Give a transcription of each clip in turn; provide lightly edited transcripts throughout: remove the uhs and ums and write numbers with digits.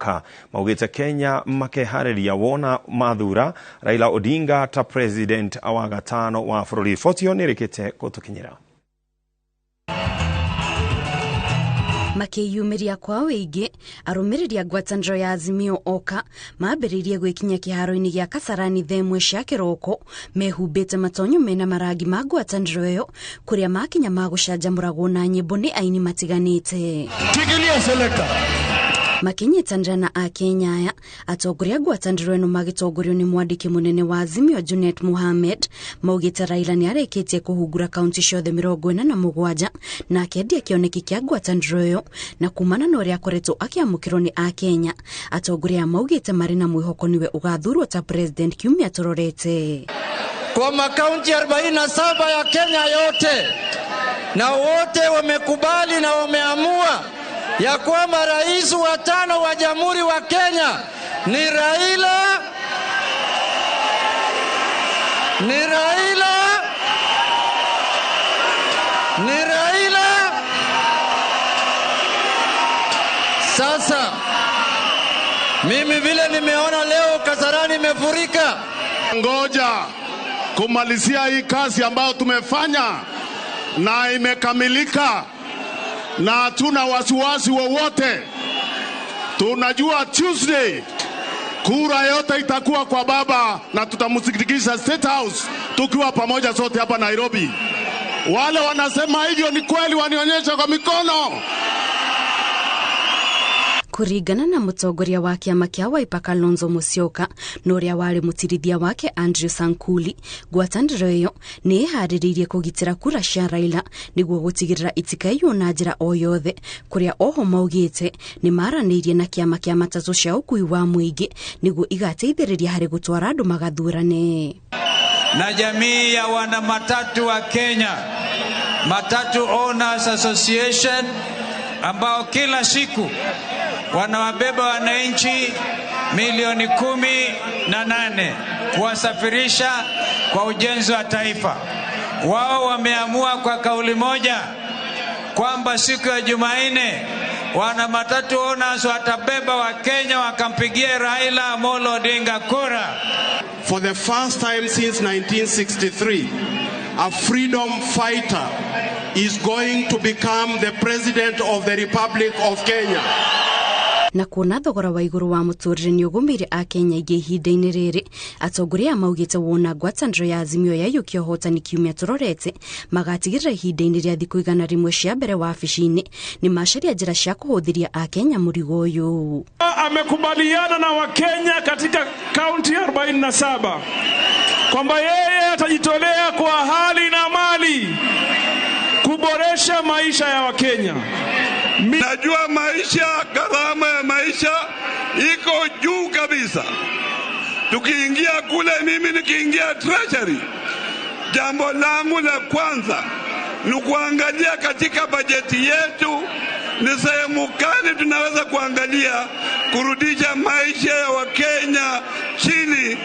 Oka maugite Kenya makeharĩria wona mathura Raila Odinga ta president wa gatano wa bũrũri. Riboti ĩyo nĩrĩkĩte gũtũkinyĩra. Makĩyumĩria kwa wĩingĩ, arũmĩrĩri a ngwatanĩro ya Azimio Oka mambĩrĩirie gwĩkinya kĩharo-inĩ gĩa Kasarani thaa ĩmwe cia kĩroko mehumbĩte matonyo mena marangi ma ngwatanĩro ĩyo, kũrĩa makinya ma gũcanjamũragwo na nyĩmbo nĩ aini matiganĩte. Makĩnyitanĩra na Akenya aya, atongoria a ngwatanĩro ĩno magĩtongorio nĩ mwandĩki mũnene wa Azimio Junet Mohamed maugĩte Raila nĩ arĩkĩtie kũhungura kaunti ciothe 47 na akendia kĩoneki kĩa ngwatanĩro ĩyo, na kumana na ũrĩa akoretwo akĩamũkĩrwo nĩ Akenya, atongoria aya maugĩte marĩ na mwĩhoko nĩwe ũgathurwo ta president kiumia tũrorete. Kwa makaunti 47 ya Kenya yote, na wote wamekubali na wameamua ya kwamba rais wa tano wa Jamhuri wa Kenya ni Raila, ni Raila, ni Raila. Sasa mimi vile nimeona leo Kasarani imefurika. Ngoja kumalizia hii kazi ambayo tumefanya na imekamilika, na hatuna wasiwasi wowote. Tunajua Tuesday kura yote itakuwa kwa baba na tutamsikiliza State House tukiwa pamoja sote hapa Nairobi. Wale wanasema hivyo ni kweli, wanionyesha kwa mikono. Kũringana na mũtongoria wa kĩama kĩa Wiper Kalonzo Musyoka na ũrĩa warĩ mũtirithia wake Andrew Sankuli, ngwatanĩro ĩyo nĩ ĩharĩrĩirie kũgitĩra kura cia Raila nĩguo gũtigĩrĩra itikaiywo na njĩra o yothe, kũrĩa oho maugĩte nĩ maranĩirie na kĩama kĩa matatũ cia ũkui wa mũingĩ nĩguo igateithĩrĩria harĩ gũtwara andũ magathurane. Na jamii ya wana matatu wa Kenya, Matatu Owners Association, ambao kila siku wanawabeba wananchi milioni 18 kuwasafirisha kwa ujenzi wa taifa. Wao wameamua kwa kauli moja kwamba siku ya Jumanne wana matatu owners watabeba wa Kenya wakampigia Raila Amolo Odinga kura. For the first time since 1963, a freedom fighter is going to become the president of the Republic of Kenya. Na kuona thogora wa igũrũ wa mũtũrĩre nĩ ũgũmĩire Akenya aingĩ ihinda-inĩ rĩrĩ, atongoria maugĩte wona ngwatanĩro ya Azimio yaiyũkia ũhotani kiumia tũrorete, magatigĩrĩra ihinda-inĩ rĩa thikũ 100 cia mbere wabici-inĩ nĩ macaria njĩra cia kũhũthĩria Akenya mũrigo ũyũ. Amekubaliana na Wakenya katika kaunti 47 kwamba yeye atajitolea kwa hali na mali kuboresha maisha ya Wakenya. Najua maisha, gharama ya maisha iko juu kabisa. Tukiingia kule, mimi nikiingia Treasury, jambo langu la kwanza ni kuangalia katika bajeti yetu ni sehemu gani tunaweza kuangalia kurudisha maisha ya Wakenya chini.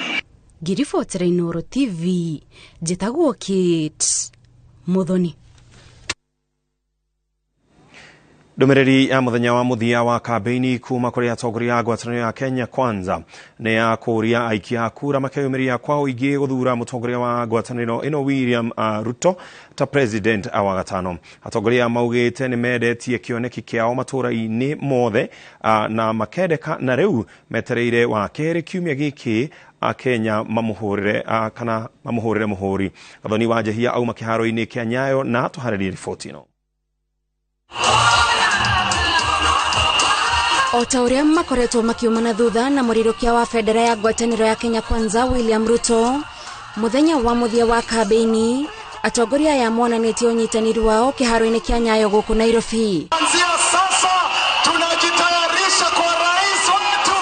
Ngiribotera Inooro TV, njĩtagwo Kate Muthoni. Ndũmĩrĩri ya mũthenya wa mũthia wa kambĩini kuma kũrĩ atongoria a ngwatanĩro ya Kenya Kwanza nĩ ya kũũria aikia a kura makeyumĩria kwa ũingĩ gũthura mũtongoria wa ngwatanĩro ĩno William Ruto ta president wa gatano. Atongoria maugĩte nĩ mendetie kĩoneki kĩao matũũra-inĩ mothe na makendeka na rĩu metereire wa kerĩ kiumia gĩkĩ Akenya mamuhũrĩre kana mamuhũrĩre mũhũri. Gathoni wa Njehia auma kĩharo-inĩ kĩa Nyayo na tũharĩrie riboti ĩno. O ta ũrĩa makoretwo makiumana thutha na mũrirũkia wa bendera ya ngwatanĩro ya Kenya Kwanza William Ruto mũthenya wa mũthia wa kambĩini, atongoria aya monanĩtie ũnyitanĩri wao kĩharo-inĩ kĩa Nyayo gũkũ Nairobi. Kuanzia sasa tunajitayarisha kwa rais wetu.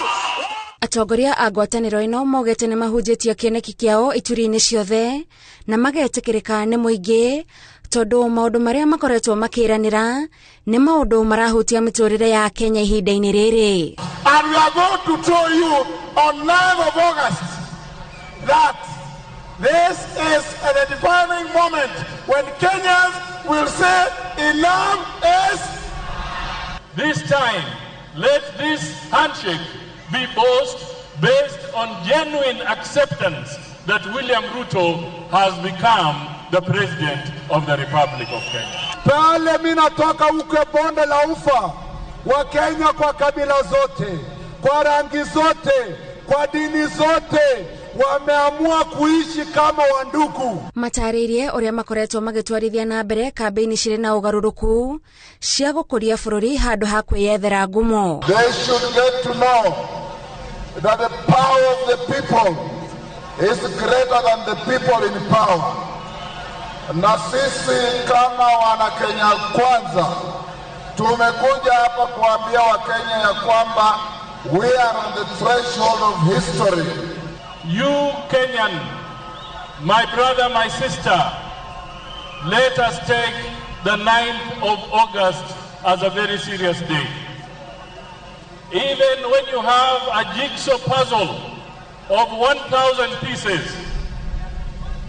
Atongoria a ngwatanĩro ĩno maugĩte nĩ mahunjĩtie kĩoneki kĩao ituri-inĩ ciothe na magetĩkĩrĩka nĩ mũingĩ, tondũ maũndũ marĩa makoretwo makĩranĩra nĩ maũndũ marahutia mĩtũrĩre ya Kenya ihinda-inĩ rĩrĩ. And we are going to tell you on 9th of August that this is a defining moment when Kenyans will say enough is. This time Let this handshake be based on genuine acceptance that William Ruto has become the President of the Republic of Kenya. Pale mimi natoka huko bonde la Ufa, Wakenya kwa kabila zote, kwa rangi zote, kwa dini zote wameamua kuishi kama wandugu. Matarĩrie ũrĩa makoretwo magĩtwarithia na mbere kambĩini cirĩ na ũgarũrũku cia gũkũria bũrũri handũ ha kwĩyethera ngumo. They should get to know that the power of the people is greater than the people in power. Na sisi kama wana Kenya Kwanza tumekuja hapa kuambia Wakenya ya kwamba we are on the threshold of history. You Kenyan, my brother, my sister, let us take the 9th of August as a very serious day. Even when you have a jigsaw puzzle of 1,000 pieces,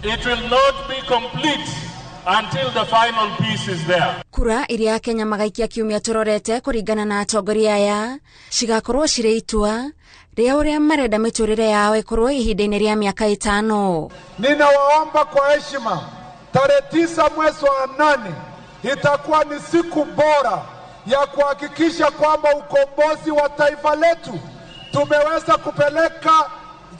it will not be complete until the final piece is there. Kura iria Kenya magaikia kiumia turorete kuringana na atongoria aya cigakorwo cirĩ itua rĩa ũrĩa marenda mĩtũrĩre yao ĩkorwo ihinda-inĩ rĩa miaka 5. Ninawaomba kwa heshima, tarehe 9 mwezi wa 8 itakuwa ni siku bora ya kuhakikisha kwamba ukombozi wa taifa letu tumeweza kupeleka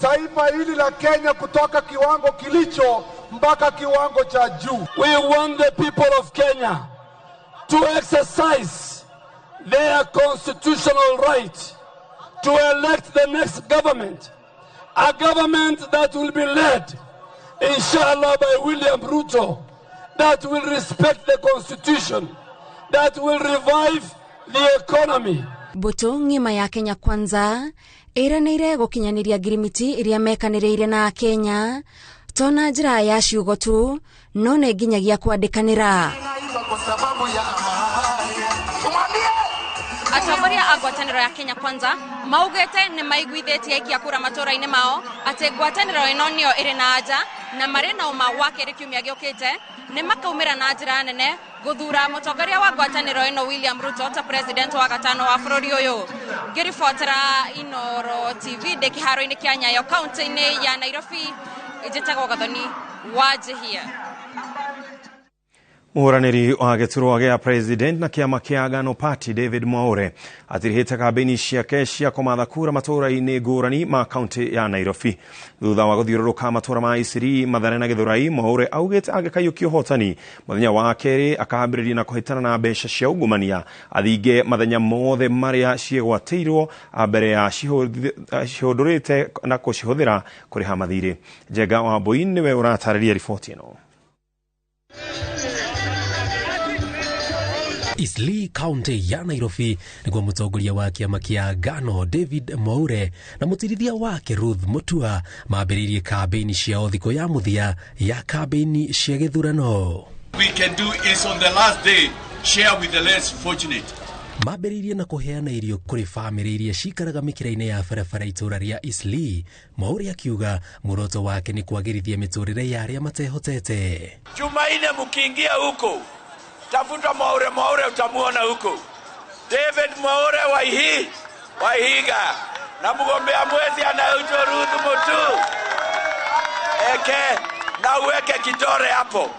taifa hili la Kenya kutoka kiwango kilicho mpaka kiwango cha juu. We want the people of Kenya to exercise their constitutional right to elect the next government, a government that will be led, inshallah, by William Ruto, that will respect the constitution, that will revive the economy. Mbũtũ ng'ima ya Kenya Kwanza ĩranĩire gũkinyanĩria ngirimiti iria mekanĩrĩire na Kenya to na njĩra ya ciugo tu no nĩ nginyagia kwandĩkanĩra. Atongoria a ngwatanĩro ya Kenya Kwanza maugĩte nĩ maiguithĩtie aikia kura matũũra-inĩ mao atĩ ngwatanĩro ĩno nĩyo ĩrĩ na anja na marĩ na ũma wa kerĩ kiumia gĩũkĩte nĩ makaumĩra na njĩra nene gũthura mũtongoria wa ngwatanĩro ĩno William Ruto ta president wa gatano wa bũrũri ũyũ. Ngĩribotera Inooro TV ndĩ kĩharo-inĩ kĩa Nyayo kaunti-inĩ ya Nairobi, njĩtagwo Gathoni wa Njihia. Mũhũranĩri wa gĩturwa gĩa president na kĩama kĩa Agano Party David Mwaure atirihĩte kambĩini ciake cia kũmatha kura matũũra-inĩ ngũrani ma kaunti ya Nairobi. Thutha wa gũthiũrũrũka matũũra ma Isiri, Mathare na Gĩthũrai, Mwaure augĩte angĩkaiyũkia ũhotani mũthenya wa kerĩ akambĩrĩria na kũhĩtana na mbeca cia ungumania athinge mathenya mothe marĩa ciĩgwatĩirwo mbere ya cihũndũrĩte na kũcihũthĩra kũrĩha mathirĩ. Njenga Wambui nĩwe ũratarĩria riboti ĩno. Eastleigh County ya Nairobi nĩguo mũtongoria wa kĩama kĩa Agano David Mwaure na mũtirithia wake Ruth Mutua mambĩrĩirie kambĩini ciao thikũ ya mũthia ya kambĩini cia gĩthurano. We can do is on the last day share with the less fortunate. Mambĩrĩirie na kũheana irio kũrĩ bamĩrĩ iria cikaraga mĩkĩra-inĩ ya barabara itũũra rĩa Eastleigh. Mwaure akiuga muoroto wake nĩ kwagĩrithia mĩtũrĩre ya arĩa matehotete. Jumanne mkiingia huko tafuta Mwaure, Mwaure utamuona huko. David Mwaure Waihiga na mgombea mwezi anaitwa Ruth Mutu. Eke na uweke kidore hapo.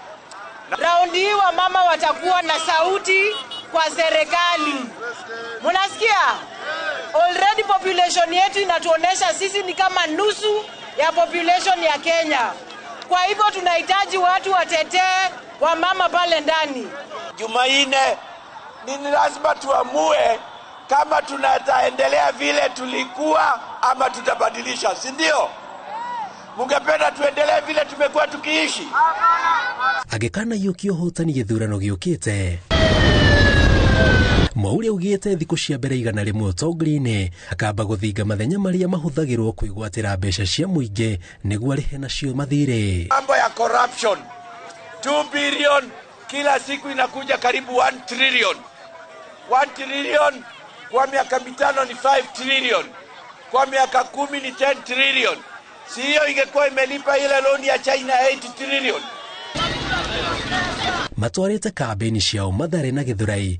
Raundi hii wamama watakuwa na sauti kwa serikali. Munasikia? Already population yetu inatuonesha sisi ni kama nusu ya population ya Kenya. Kwa hivyo tunahitaji watu watetee wamama pale ndani. Jumanne ni lazima tuamue kama tunataendelea vile tulikuwa ama tutabadilisha, si ndio? Mungependa tuendelee vile tumekuwa tukiishi? Agekana yũkia ũhotani gĩthurano gĩũkĩte. Mwaure augĩte thikũ cia mbere 100 ũtongoria-inĩ akamba gũthinga mathenya marĩa mahũthagĩrwo kwĩgwatĩra mbeca cia mũingĩ nĩguo arĩhe nacio mathirĩ. Mambo ya corruption 2 billion kila siku inakuja karibu 1 trillion. 1 trillion kwa miaka 5 ni 5 trillion. Kwa miaka 10 ni 10 trillion. Si hiyo ingekuwa imelipa ile loan ya China 8 trillion. Matwarĩte kambĩini ciao Mathare na Gĩthũrai.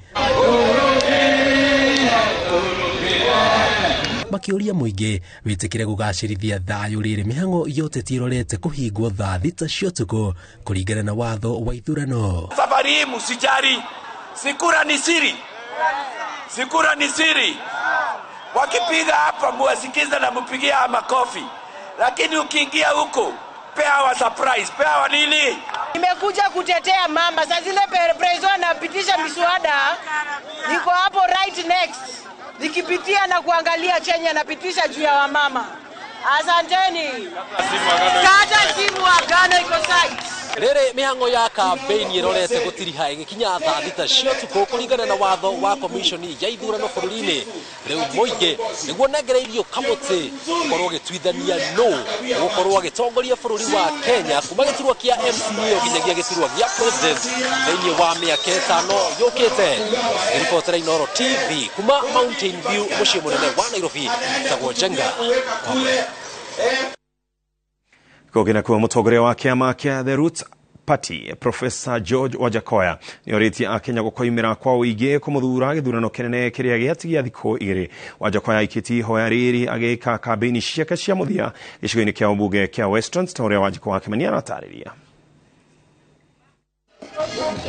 Makĩũria mũingĩ wĩtĩkĩre gũgacĩrithia thayũ rĩrĩ mĩhang'o yote tirorete kũhingwo thaa 6 cia ũtukũ kũringana na watho wa ithurano. Safari hii msijari, sikura ni siri, sikura ni siri. Wakipiga hapa muwasikize na mupigia makofi, lakini ukiingia huko pewa surprise, pewa nini? Nimekuja kutetea mama. Sasa zile prezo anapitisha miswada, niko hapo right next nikipitia na kuangalia chenye anapitisha juu ya wamama. Asanteni. Kata simu agano iko site. Rĩrĩ mĩhang'o ya kambĩini ĩrorete gũtiriha ĩgĩkinya thaa 6 cia ũtukũ kũringana na watho wa komishoni ya ithurano bũrũri-inĩ. Rĩu mũingĩ nĩguo nengereirio kamũtĩ gũkorwo gĩtuithania nũ gũkorwo agĩtongoria bũrũri wa Kenya kuma gĩturwa kĩa MCA nginyagia gĩturwa gĩa president thĩinĩ wa mĩaka 5 yũkĩte. Ribotera Inooro TV kuma Mountain View mũciĩ mũnene wa Nairobi, tagwo Njenga. Kũngĩ kuo mũtongoria wa kĩama kĩa The Roots Party Professor George Wajackoyah nĩorĩtie akenya gũkoimĩra kwa ũingĩ kũmũthura gĩthurano kĩnene kĩrĩa gĩatigia thikũ 2. Wajackoyah aikĩtie ihoya rĩrĩ agĩka kambĩini ciake cia mũthia gĩcigo-inĩ kĩa ũmbunge kĩa Westlands ta ũrĩa Wanjikũ wa Kĩmani aratarĩria.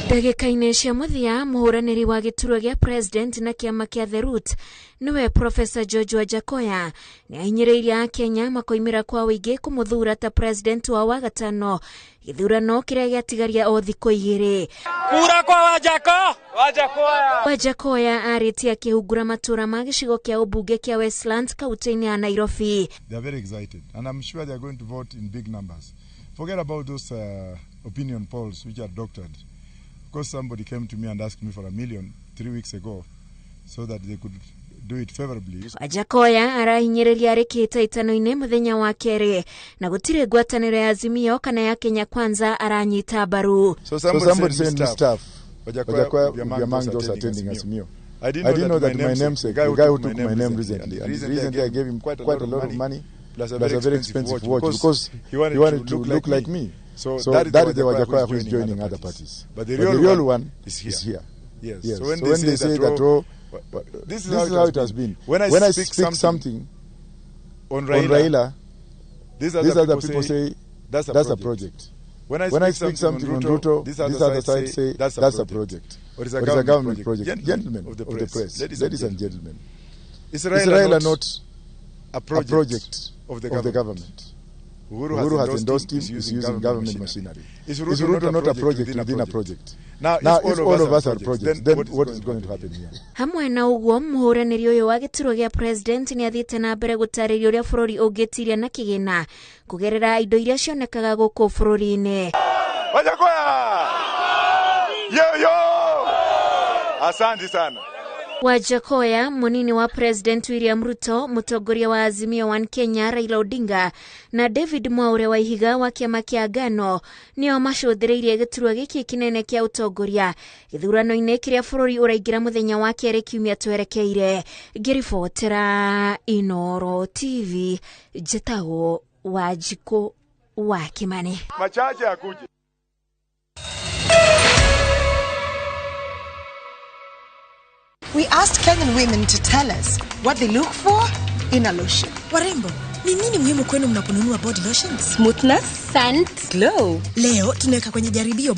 Ndagĩka-inĩ cia mũthia mũhũranĩri wa gĩturwa gĩa president na kĩama kĩa The Root nĩwe Professor George Wajackoyah nĩahinyĩrĩirie akenya makoimĩra kwa ũingĩ kũmũthura ta president wa wagatano gĩthurano kĩrĩa gĩatigaria o thikũ 2. Kura kwa Wajackoyah. Wajackoyah arĩtie akĩhungura matũra ma gĩcigo kĩa ũmbunge kĩa Westlands kaunti-inĩ ya Nairobi. They are very excited and I'm sure they are going to vote in big numbers. Forget about those opinion polls which are doctored. Of course, somebody came to me and asked me for $1 million 3 weeks ago so that they could do it favorably. Wajackoyah arahinyĩrĩria arĩ kĩhĩtahĩtano-inĩ mũthenya wa kerĩ na gũtirĩ ngwatanĩro ya Azimio kana ya Kenya Kwanza aranyita mbaru. So somebody said, Mr. Wajackoyah will be among those attending Azimio. I didn't know that my namesake, the guy who took my name recently, and recently I gave him quite a lot of money plus a very expensive watch because he wanted to look like me. So that is the Wajackoyah who is joining other parties. But the real one is here. Yes. So when they say that, this is how it has been. When I speak something on Raila, these other people say that's a project. When I speak something on Ruto, these other side say that's a project. Or it's a government project. Gentlemen of the press, ladies and gentlemen, is Raila not a project of the government? Uhuru has endorsed him, is using government machinery. Is Ruto not a project within a project? Now, if all of us are projects, then what is going to happen here? Hamwe na ũguo mũhũranĩri ũyũ wa gĩturwa gĩa president nĩathiĩte na mbere gũtarĩria ũrĩa bũrũri ũngĩtiria na kĩgĩna kũgerera indo iria cionekaga gũkũ bũrũri-inĩ. Wajackoyah! Yo yo! Asante sana. Wajackoyah, munini wa President William Ruto, mũtongoria wa Azimio One Kenya Raila Odinga na David Mwaure wa Ihiga wa kĩama kĩa Agano nĩo macũthĩrĩirie gĩturwa gĩkĩ kĩnene kĩa ũtongoria gĩthurano-inĩ kĩrĩa bũrũri ũraingĩra mũthenya wa kerĩ kiumia twerekeire. Ngĩribotera Inooro TV, njĩtagwo Wanjikũ wa Kĩmani. Machache akuje. We asked Kenyan women to tell us what they look for in a lotion. Warembo, ni nini muhimu kwenu mnaponunua body lotions? Smoothness, scent, glow. Leo tunaweka kwenye jaribio